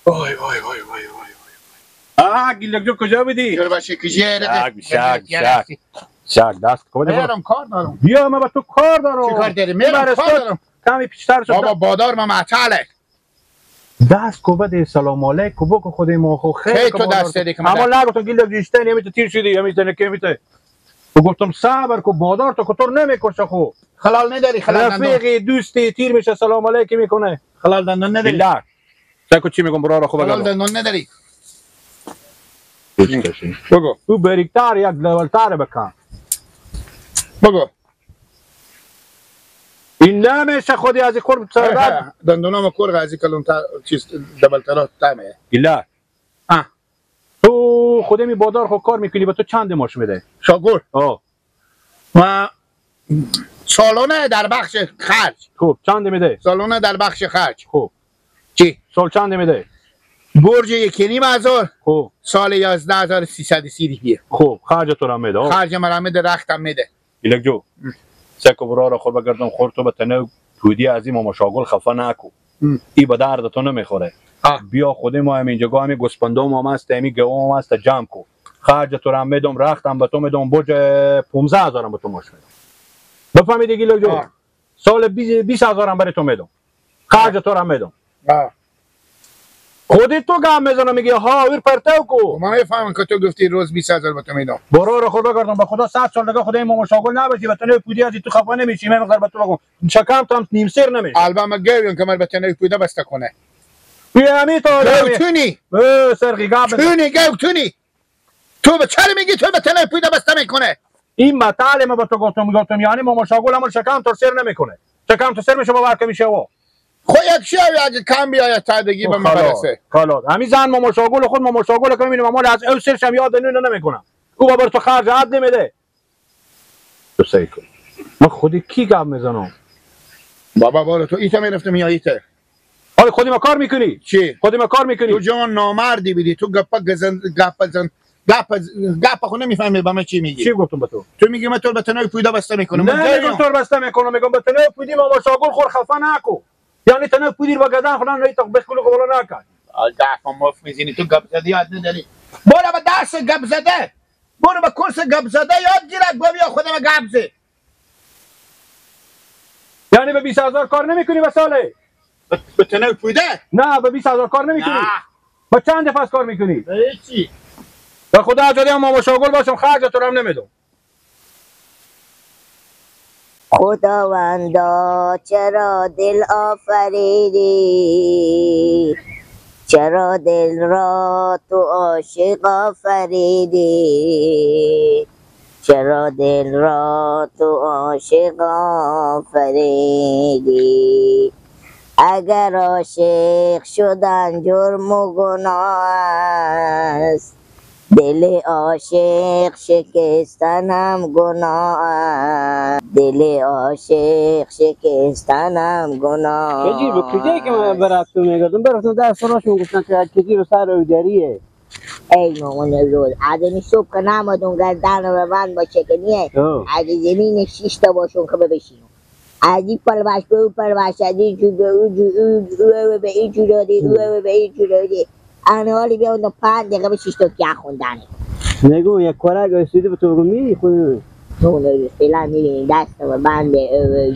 وای وای وای وای وای. آه گیلک جو کجا بودی؟ جور باشه کجا؟ شک شک شک دست کو بده. میرم کار دارم. بیا من با تو کار دارم. چی کار داری؟ میرم کار دارم. کمی پیشتر شد. بابا بادار ما معطله. دست کو بده سلام علیکم بکو خودی ما خو خیر تو دست دادی که اما نگفتم گیلک جیشته نمیته تیر شدی همیشه نمیته. گفتم صبر کو بادار تو کتور نمیکشه خو. خلال نداری خلال دندون. رفیقی دوستی تیر میشه سلام علیکم میکنه. خلال دندون نداری. گیلک سکو چی میگم برا خو بگم. خلال دندون نداری. بگو. او بریکتر یک لولتر بکن. بگو. این نمیشه خودی از کور سردر دندونام کور غازی کلون تا چیز دبل ترا تامه. گیلک تو خودی می بادار خو کار میکنی با تو چند ماش میده؟ شاگور. آه و سالانه در بخش خرج. خوب چند میده؟ سالانه در بخش خرج. خوب چی؟ سال چند میده؟ برج 1,500. خوب سال 11,330 روپیه. خوب خرج تو را میده. خرج مرا میده رختم میده. گیلک جو سکو برا را خور بگردم خور تو به تنه پودی از این ماما شاگل خفه نکو. ای به درد تو نمیخوره. بیا خود ما هم اینجا همی گوسپندام هم هست همی گوام هم هست جمع کو. خرج تو را میدم رختم به تو میدم برج 15,000 به تو ماش میدم. بفهمیدی گیلک جو؟ سال 20,000 برای تو میدم. خرج تو را میدم. خودی تو گام میزنم میگی ها ویر پرتو کو. من میفهمم که تو گفتی روز 20,000 به تو میدم. برو رو خود بگردم به خدا 100 سال دیگه خدای ماما شاگل نباشی به تو پودی از تو خفه نمیشی. من مقدار به تو بگم شکم تو هم نیم سر نمیشه. البته من گویم که من به تو پوده بسته کنه. بیا همی تو گوتونی. سرقی گام تونی گوتونی. تو به چرا میگی تو به تو پوده بسته میکنه؟ این مطال ما به تو گفتم یعنی ماما شاگل هم شکم تو سر نمیکنه. شکم تو سر میشه باور که میشه و خو یک شی اگه کم بیاید تا دیگه به من برسه. خلاص همین زن ماما شاگل خود ماما شاگل که میبینم مال از او سرشم یاد نون نمیکنم. او بابا تو خرج عد نمیده. تو سعی کن. من خودی کی گپ میزنم؟ بابا بارو تو ایتا میرفتم یا ایتا. آره خودی ما کار میکنی؟ چی؟ خودی ما کار میکنی؟ تو جوان نامردی بیدی تو گپ گزن گپ زن گپ گپ خو نمیفهمی به من چی میگی. چی گفتم به تو؟ تو میگی من تو به تنوی پویدا بسته میکنم. نه میگم تو بسته میکنم میگم به تنوی پویدی ماما شاگل خور خفه نکو. یعنی تنه پودیر و گزن خودم نهی تا بخکلو قبولا نکن. دفعه مف میزنی تو گپ زده یاد نداری. برو به درس گپ زده. برو به کورس گپ زده یاد گیرک بیا خودم گپ زده. یعنی به 20,000 کار نمیکنی به ساله؟ به تنه پویده؟ نه به 20,000 کار نمیکنی. با چند دفعه کار میکنی؟ به چی؟ به خدا اجازه هم ماما شاگل باشم خرج تو رو هم نمیدم. خداوندا چرا دل آفریدی، چرا دل را تو عاشق آفریدی، چرا دل را تو عاشق آفریدی. اگر عاشق شدن جرم و گناه است، دل عاشق شکستنم گناه، دل عاشق شکستنم گناه. کجی به کجایی که من برفتم میگردم برفتم در سراشون گفتن که کجی به سر اودریه. ای مامان روز آدمی صبح که نامدون گردن و بند باشه که نیه از زمین 6 تا باشون که بشینم از این پرواش به او پرواش از این جو به او جو او به این جو دادی او به این جو دادی انا حالی بیا اون 5 دقیقه به 6 تا که خوندنه. نگو یک کارگ رسیده به تو بگم میری خود تو فعلا میبینی دست و بند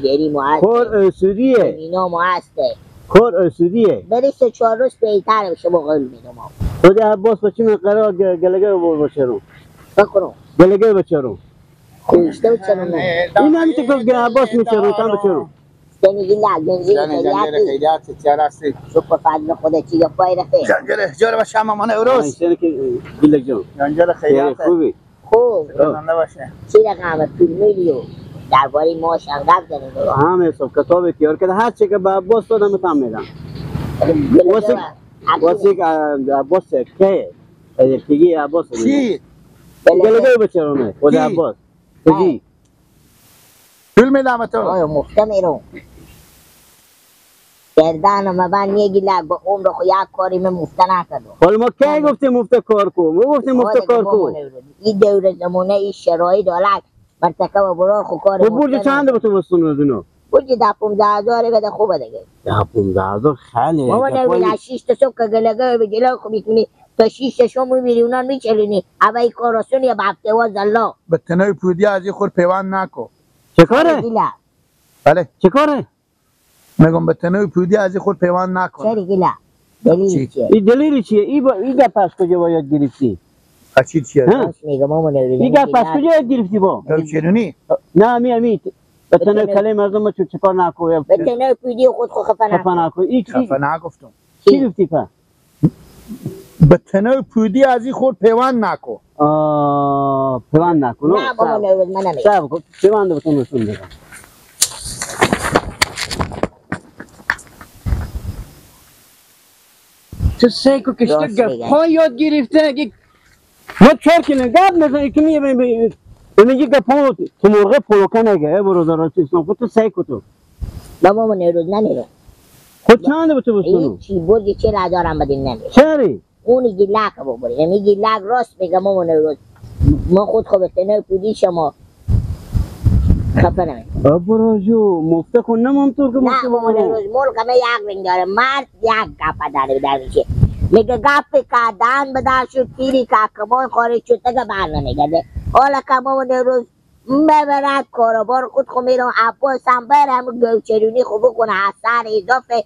گری مو هست کار اسودیه اینا مو هسته کار اسودیه بری 3-4 روز بهتره شما قول میدم. خود عباس بچه من قرار گلگه بور بچه رو بکنم گلگه بچه رو خوشته بچه رو این همی تو گفت عباس میچه رو تن بچه رو جنجر خیلیات چرا شکر فضل خدا چی پای رفته جنجر جور باشه مامان اوروس گلک جان جنجر خیلیات خوبی خوب زنده باشه چی رقم پول میلیون درباره ماش انقدر داره هم حساب کتاب تیار کرده هر چی که به عباس دادم تام میدم. واسه که عباس که دیگه عباس چی گلگه بچرونه خود عباس دیگه پول میدم تو آیا مفته میرم گردن ما بند یه با عمر خو یک کاری من مفته نکردم. حالا ما کی گفتیم مفته کار کو؟ ما گفتیم مفته کار کو. این دور زمانه این شرایط حالت مرتکب برار خو کار مفته. برج چند به تو بستون دونو؟ برجی 10-15 هزار بده خوبه دیگه. 10-15 هزار خیلی. بابا نمیدونی از 6 تا صبح که گلگه به جلو خوب میکنی تا 6 تا شام میمیری اونا میچلونی اوه کاراسون یا به هفته واز الله. به تنوی پودی از این خور پیوند نکو. چه کاره؟ بله چه کاره؟ میگم به تنوی پودی از این خور پیوند نکن. چرا گیلا؟ دلیل چیه؟ این دلیل چیه؟ این گپ از کجا باید گرفتی؟ چی چیه؟ میگم مامان این گپ از کجا یاد گرفتی با؟ چرونی؟ نه امی به تنوی کلمه مردم چه کار نکو. به تنوی پودی خود خو خفه نکو. خفه نگفتم. چی گفتی پا؟ به تنوی پودی از این خور پیوند نکو. پیوند نکو. نه بابا من نمیگم. پیوند به تو نشون میدم. تو سیکو کشته گپ ها یاد گرفته که ما چهار کلمه گپ میزنی که میگی گپ ها تو مرغ پلوکه نگه برادر اسلام خود تو سیکو تو. بابا من روز نمیرم. خود چند به تو بستونو؟ چی برج 40 هزار هم بدین نمیرم. چرا؟ اون گیلک ببری یعنی گیلک راست میگه مامان روز ما خود خب تنه پودی شما خفه نمیکنم. ابراجو مفته کن نمام تو که مفته. نه مامان روز ملک همه یک رنگ داره مرد یک گپ داره در میشه میگه گپ که دهن بدار شد تیری که کمان خارج شد دیگه بر نمیگرده. حالا که مامان روز ببرد کاروبار خود خو میرم عباس هم بره همون گوچرونی خو بکنه حسن اضافه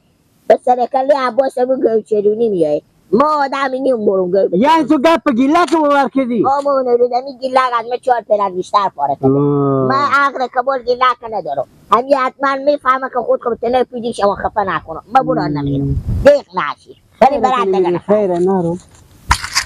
به سرکلی عباس همون گوچرونی میایه ما آدمی نیم برون گو. یعنی تو گپ گیلک باور کردی؟ آمون روز همی گیلک از من 4 پلن بیشتر پاره کرده. من عقل کبول گیلک ندارم. همی حتما میفهمه که خود خب تنه پیدی شما خفه نکنم. من بران نمیرم. دیخ نشی. ولی برات دیگه خیره نرو.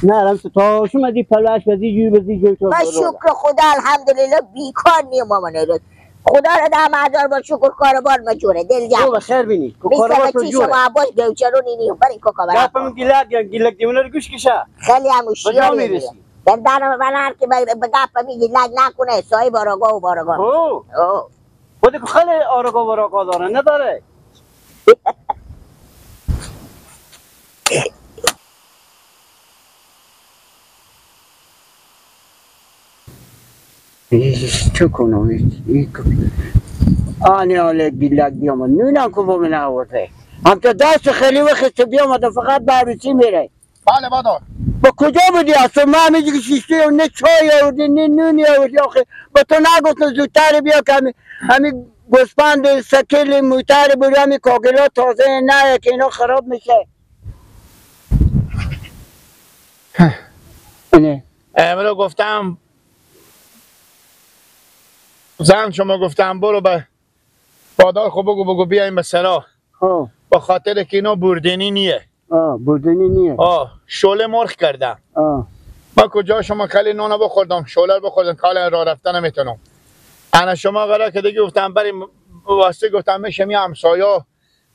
نرم تا شما دی پلاش بزی جوی بزی جوی تو. من شکر خدا الحمدلله بیکار نیم مامان روز. خدا رو 10 هزار بار شکر کاروبار ما جوره دل جمع. تو خیر بینی. کاروبار تو جوره. شما عباس گوچرونی نیم برین کوکا برا. گپم گیلک گیلک دیونه رو گوش کشه. خیلی هم هوشیاری میره. در دارم من هر کی به گپ می گیلک نکنه صاحب آراگاه و بارگاه. او. خود خیلی آراگاه و بارگاه داره نداره. چه کنم؟ آنی آله گیلک بیامد نونم که با من آورده هم تا دست خیلی وقت بیامد فقط به عروسی میره. بله بادار. با کجا بودی اصلا؟ من همیشه که شیشته و نه چای آوردی نه نونی آوردی. آخه با تو نگفتم زودتر بیا که همین گوسفند سکل موتر بری همین کاگلا تازه نه که اینا خراب میشه. امرو گفتم زن شما گفتم برو به بادار خب بگو بیایم به سرا. با خاطر که اینا بردنی نیه. بردنی نیه. شعله مرغ کردم. ما کجا شما خیلی نونو بخوردم شعله بخوردم کالا راه رفتن نمیتونم. انا شما قرار که دیگه گفتم بریم واسه گفتم میشه می همسایا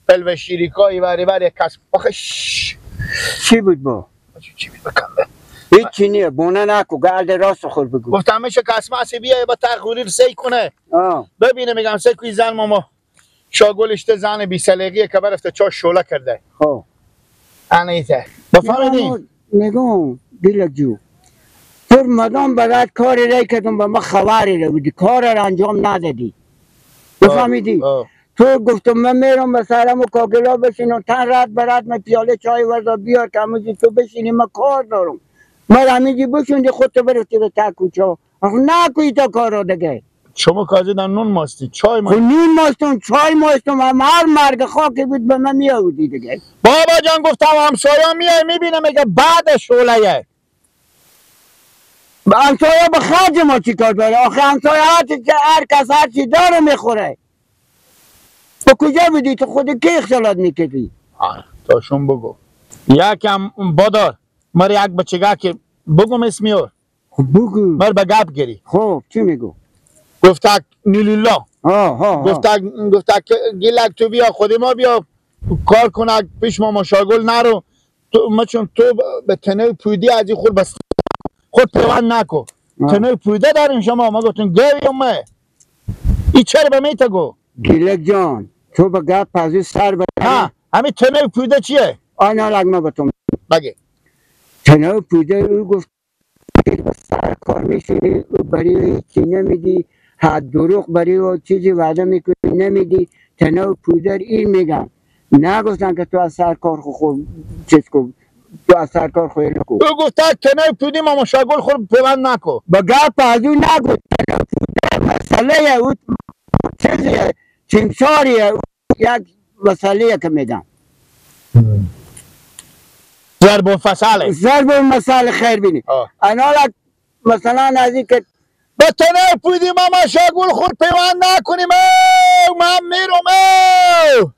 پلو شیریکایی وری وری کس آخه چی بود با؟ چی بود بکن هیچی نیه بونه نکو گرد راست خور بگو. گفتم میشه کسمسی بیای با تغییر سی کنه. ببینه میگم سی کوی زن ماما شاگلشته زن بی سلیقیه که برفته چا شعله کرده. خب انا ایته بفهمیدین؟ نگم گیلک جو تو مدام برات کاری رای کردم با ما خبری رو بودی کار را انجام ندادی. بفهمیدی؟ تو گفتم من میرم به سرم و کاگلا بشینم تن رد برات من پیاله چای وردا بیار که همونجی تو بشینی من کار دارم. من همینجی بشوندی خودتو برفتی به تر کوچه. آخه نکوی تا کار را دیگه. شما کازی در نون ماستی چای ما نون ماستم چای ماستم هم هر مرگ خاکی بود به من میآوردی دیگه. بابا جان گفتم همسایه میای میبینم میگه بعد شعله. همسایه به خرج ما چی کار داره؟ آخه همسایه هر کس هر چی داره میخوره. به کجا بودی تو خود کی اختلاط میکردی؟ تاشون بگو یکم بادار مر یک بچگاه که بگم اسمیو. خب بگو. مر به گپ گیری. خب چی میگو؟ گفتک نیلیلا. گفتک گیلک تو بیا خود ما بیا کار کنک پیش ما مشاگل نرو تو ما چون تو به تنه پودی از این خود بس خود پیوند نکو. تنه پوده داریم شما ما گفتیم گوی ما ای چرا به میته گو؟ گیلک جان تو به گپ پزی سر بر ها همین تنه پوده چیه؟ آنا لگمه به تو بگه تنه پوده او گفت سر کار میشونی برای هیچی نمیدی دروغ بری و چیزی وعده میکنی نمیدی تنه و پودر این میگم نگفتن که تو از سر کار خو چیز کو تو از سر کار خو نکو. او گفته تنه و پودی ماما شاگل خور پیوند نکو. با گپ از او نگو تنه و پودر مسئله او چیزیه چمچاریه یک مسئله که میگم ضرب الفصله ضرب المثال خیر بینی. انا مثلا از این که به تنه پودی ماما شاگل خور پیوند نکنیم من میرم.